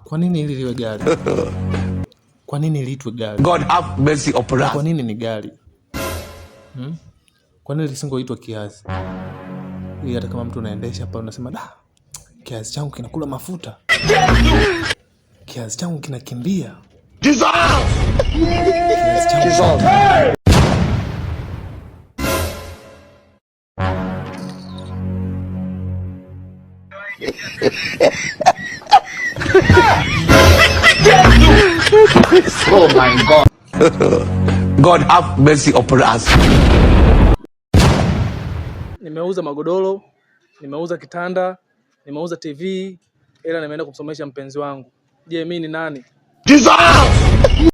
Kwa nini hili liwe gari? Kwa nini liitwe gari? God have mercy upon us. Kwa nini ni gari? Kwa nini lisingoitwa kiazi? Ili hata kama mtu unaendesha hapa unasema da, kiazi changu kinakula mafuta, kiazi changu kinakimbia. Jesus! Kiazi changu Jesus! Oh my God. God have mercy upon us. Nimeuza magodoro, nimeuza kitanda, nimeuza TV, ila nimeenda kumsomesha mpenzi wangu. Je, mimi ni nani? Jesus!